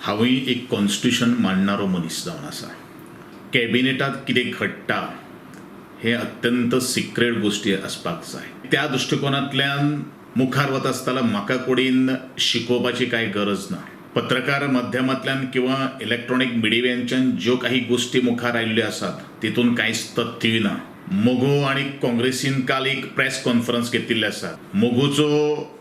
हांवूय एक कॉन्स्टिट्युशन मांडणारो मनीस जावन आसा. कॅबिनेटांत कितें घडटा हें अत्यंत सिक्रेट गोश्टी आसपाक जाय. त्या दृश्टिकोनांतल्यान मुखार वता आसतना म्हाका कोणीन शिकोवपाची कांय गरज ना. पत्रकार माध्यमांतल्यान किंवा इलेक्ट्रॉनीक मिडियांच्यान ज्यो काही गोश्टी मुखार आयिल्ल्यो आसात तितून कांयच तथ्यूय ना. मगो आनी काँग्रेसीन काल एक प्रेस कॉन्फरन्स घेतिल्ली आसा. मगोचो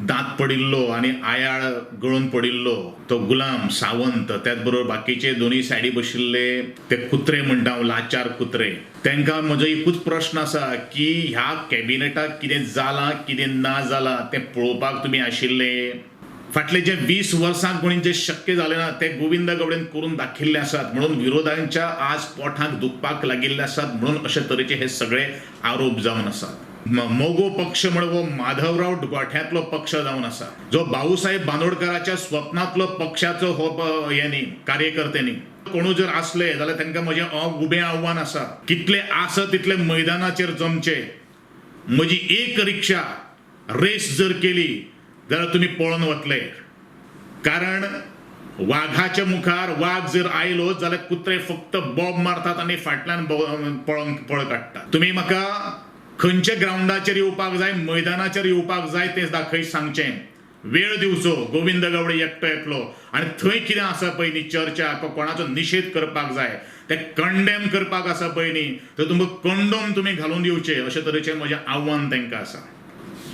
दांत पडिल्लो आनी आयाळ गळून पडिल्लो तो गुलाम सावंत, त्याच बरोबर बाकीचे दोनूय सायडी बशिल्ले ते कुत्रे म्हणटा हांव, लाचार कुत्रे, तांकां म्हजो एकूच प्रश्न आसा की ह्या कॅबिनेटाक कितें जालां कितें ना जालां तें पळोवपाक तुमी आशिल्ले. फाटले जे 20 वर्सां कोणी जे शक्य जालें ना ते गोविंद गावडेन करून दाखयिल्ले आसात, म्हणून विरोधांच्या आज पोठाक दुखपाक लागिल्ले आसात, म्हणून अशे तरेचे हे सगळे आरोप जावन आसात. मगो पक्ष म्हण हो माधवराव गोठ्यांतलो पक्ष जावन आसा, जो भाऊसाहेब बांदोडकराच्या स्वप्नांतलो पक्षाचो हो हे न्ही कार्यकर्ते न्ही. कोणू जर आसले जाल्यार तांकां म्हजें उबें आव्हान आसा, कितले आसत तितले मैदानाचेर जमचे. म्हजी एक रिक्षा रेस जर केली जाल्यार तुमी पळोवन वतले, कारण वाघाच्या मुखार वाग जर आयलो जाल्यार कुत्रे फक्त बॉब मारतात आनी फाटल्यान पळोवन पळ काडटात. तुमी म्हाका खंयच्या ग्रावंडाचेर येवपाक जाय, मैदानाचेर येवपाक जाय तें दाखय सांगचें. वेळ दिवचो गोविंद गावडे एकटो येतलो आनी थंय कितें आसा पळय न्ही चर्चा, कोणाचो निशेध करपाक जाय ते कंडेम करपाक आसा पळय न्ही, तर तुमकां कंडोम तुमी घालून दिवचे अशे तरेचें म्हजें आव्हान तांकां आसा.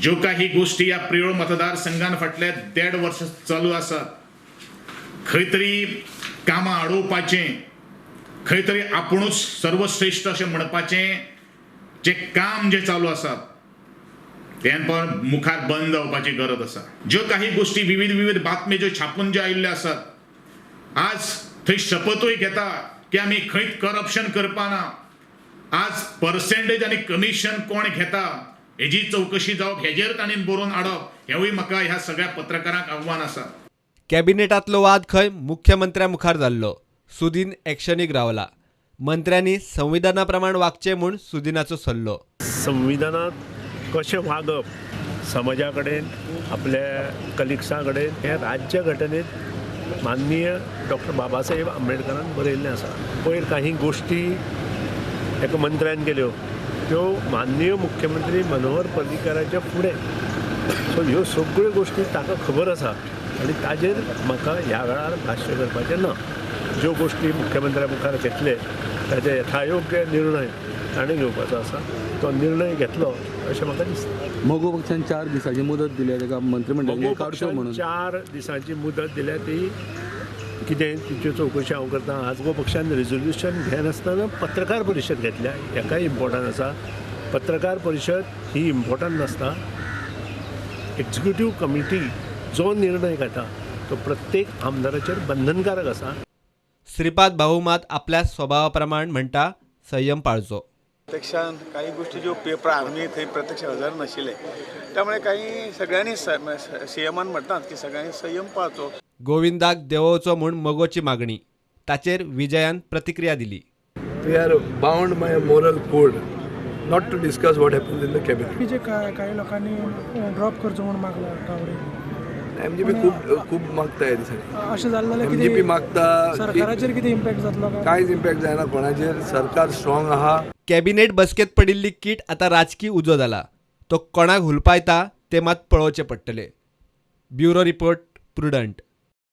ज्यो काही गोश्टी ह्या प्रियोळ मतदारसंघान फाटल्या 1.5 वर्स चालू आसात, खंय तरी कामां आडोवपाचें, खंय तरी आपुणूच सर्वश्रेश्ठ अशें म्हणपाचें जें काम जें चालू आसा तें पण मुखार बंद जावपाची गरज आसा. ज्यो काही गोश्टी विविध विविध बातमी ज्यो छापून ज्यो आयिल्ल्यो आसात, आज थंय शपथूय घेता की आमी खंयच करप्शन करपाना, आज पर्सेंटेज आनी कमिशन कोण घेता हेजी चवकशी जावप, हेजेर तांणी बरोवन हाडप, हेवूय म्हाका ह्या सगळ्या पत्रकारांक आव्हान आसा. कॅबिनेटांतलो वाद खंय मुख्यमंत्र्या मुखार जाल्लो. सुदीन एक्शनीक रावला. मंत्र्यांनी संविधाना प्रमाण वागचें म्हूण सुदिनाचो सल्लो. संविधानात कशें वागप समाजा कडेन, आपल्या कलिग्सां कडेन, हें राज्य घटनेत माननीय डॉक्टर बाबासाहेब आंबेडकरान बरयल्लें आसा. पयर काही गोश्टी एका मंत्र्यान केल्यो त्यो माननीय मुख्यमंत्री मनोहर पर्रीकराच्या फुडें. सो ह्यो सगळ्यो गोश्टी ताका खबर आसा आनी ताजेर म्हाका ह्या वेळार भाश्य करपाचें ना. ज्यो गोश्टी मुख्यमंत्र्या मुखार घेतले ताजे यथायोग्य निर्णय ताणें घेवपाचो आसा, तो निर्णय घेतलो अशें म्हाका दिसता. मगो पक्षान 4 दिसांची मुदत दिल्या ताका मंत्रिमंडळान काडचो म्हणून. 4 दिसांची मुदत दिल्या ती कितें तिच्यो चवकशी हांव करतां. आज मगो पक्षान रेजोल्युशन घेनासतना पत्रकार परिशद घेतल्या, हेकाय इम्पॉर्टंट आसा. पत्रकार परिशद ही इम्पॉर्टंट नासता. एक्झिक्युटीव कमिटी जो निर्णय घेता तो प्रत्येक आमदाराचेर बंधनकारक आसा. श्रीपाद भाऊ मात आपल्या स्वभावा प्रमाण म्हणटा संयम पाळचो. प्रत्यक्षान काही गोष्टी ज्यो पेपर आमी थंय प्रत्यक्ष हजर नाशिल्ले, त्यामुळे काही सगळ्यांनी सीएमान म्हणटात की सगळ्यांनी संयम पाळचो. गोविंदाक देंवोवचो म्हूण मगोची मागणी, ताचेर विजयान प्रतिक्रिया दिली. We are bound by a moral code not to discuss what happens in the cabinet. जे काही लोकांनी ड्रॉप करचो म्हूण मागला गावडे. एमजीपी खूब खूब मागता ह्या दिसांनी. अशें जालें जाल्यार एमजीपी मागता. सरकाराचेर कितें इम्पॅक्ट जातलो? कांयच इम्पॅक्ट जायना कोणाचेर. सरकार स्ट्रॉंग आहा. कॅबिनेट बसकेत पडिल्ली कीट आतां राजकी उजो जाला. तो कोणाक हुलपायता ते मात पळोवचें पडटलें. Bureau report, Prudent.